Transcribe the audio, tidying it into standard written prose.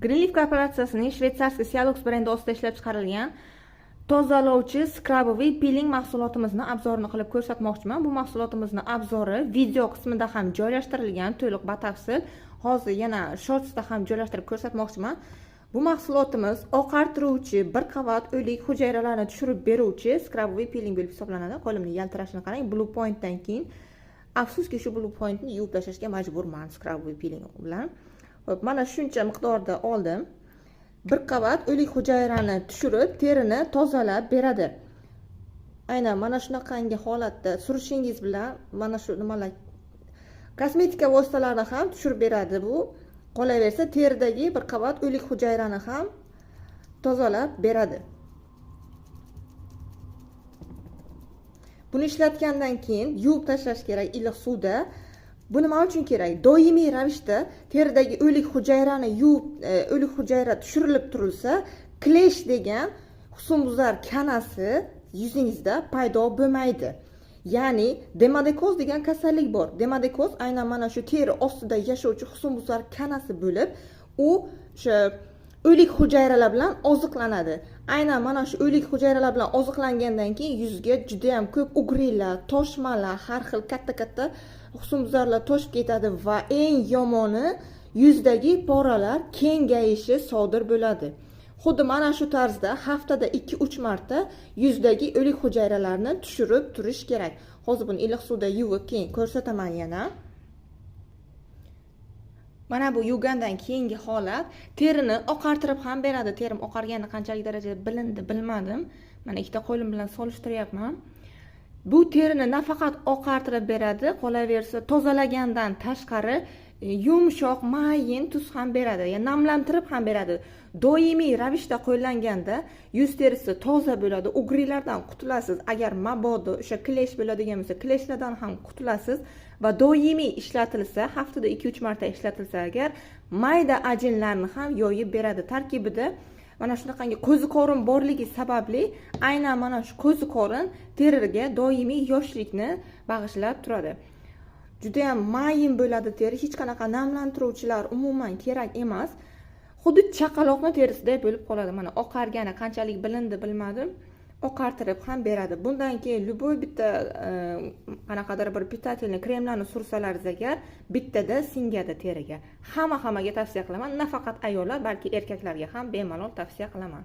Greenleaf korporatsiyasining швейцарский Sialux brendi ostida ishlab chiqarilgan tozalovchi скрабовый пилинг mahsulotimizni обзор ini qilib ko'rsatmoqchiman. Bu mahsulotimizni обзор i video qismida ham joylashtirilgan to'liq, batafsil. Hozir yana shortsda ham joylashtirib ko'rsatmoqchiman. Bu mahsulotimiz oqartiruvchi, bir qavat o'lik hujayralarni tushirib beruvchi скрабовый пилинг bo'lib hisoblanadi. Qo'limni yaltirashini qarang. Blue Pointdan keyin, afsuski, shu Blue Pointni yuvib tashlashga majburman скрабовый пилинг bilan. Xo'p, mana shuncha miqdorda oldim. Bir qavat o'lik hujayrani tushirib, terini tozalab beradi. Aynan mana shunaqangi holatda surishingiz bilan mana shu nimalar, kosmetika vositalarini ham tushirib beradi bu. Qolaversa, teridagi bir qavat o'lik hujayrani ham tozalab beradi. Buni ishlatgandan keyin yuvib tashlash kerak iliq suvda. Bu nima uchun kerak? Doimiy ravishda teridagi o'lik hujayrani yuvib, o'lik hujayra tushirilib turilsa, klesh degan husnbuzar kanasi yuzingizda paydo bo'lmaydi. Ya'ni demodekoz degan kasallik bor. Demodekoz aynan mana shu teri ostida yashovchi husnbuzar kanasi bo'lib, u o'sha o'lik hujayralar bilan oziqlanadi. Aynan mana shu o'lik hujayralar bilan oziqlangandan keyin yuzga juda ham ko'p ugrilar, toshmalar, har xil katta-katta husnbuzarlar toshib ketadi va eng yomoni yuzdagi poralar kengayishi sodir bo'ladi. Xuddi mana shu tarzda haftada 2-3 marta yuzdagi o'lik hujayralarni tushirib turish kerak. Hozir buni iliq suvda yuvib keyin ko'rsataman yana. Mana bu yuvgandan keyingi holat. Terini oqartirib ham beradi. Terim oqargani qanchalik darajada bilindi, bilmadim. Mana ikkita qo'lim bilan solishtiryapman. Bu terini nafaqat oqartirib beradi, qolaversa tozalagandan tashqari yumshoq, mayin tus ham beradi, ya'ni namlantirib ham beradi. Doimiy ravishda qo'llanganda yuz terisi toza bo'ladi, ugrilardan qutulasiz. Agar mabodo o'sha klesh bo'ladigan bo'lsa, kleshlardan ham qutulasiz va doimiy ishlatilsa, haftada 2-3 marta ishlatilsa agar, mayda ajinlarni ham yoyib beradi. Tarkibida mana shunaqangi qo'ziqorin borligi sababli aynan mana shu qo'ziqorin teriga doimiy yoshlikni bag'ishlab turadi. Juda ham mayin bo'ladi teri, hech qanaqa namlantiruvchilar umuman kerak emas. Xuddi chaqaloqni terisiday bo'lib qoladi. Mana oqargani qanchalik bilindi, bilmadim. Oqartirib ham beradi. Bundan keyin любой bitta qanaqadir bir питательный kremlarni sursalaringiz agar, bittada singadi teriga. Hamma hammaga tavsiya qilaman. Nafaqat ayollar, balki erkaklarga ham bemalol tavsiya qilaman.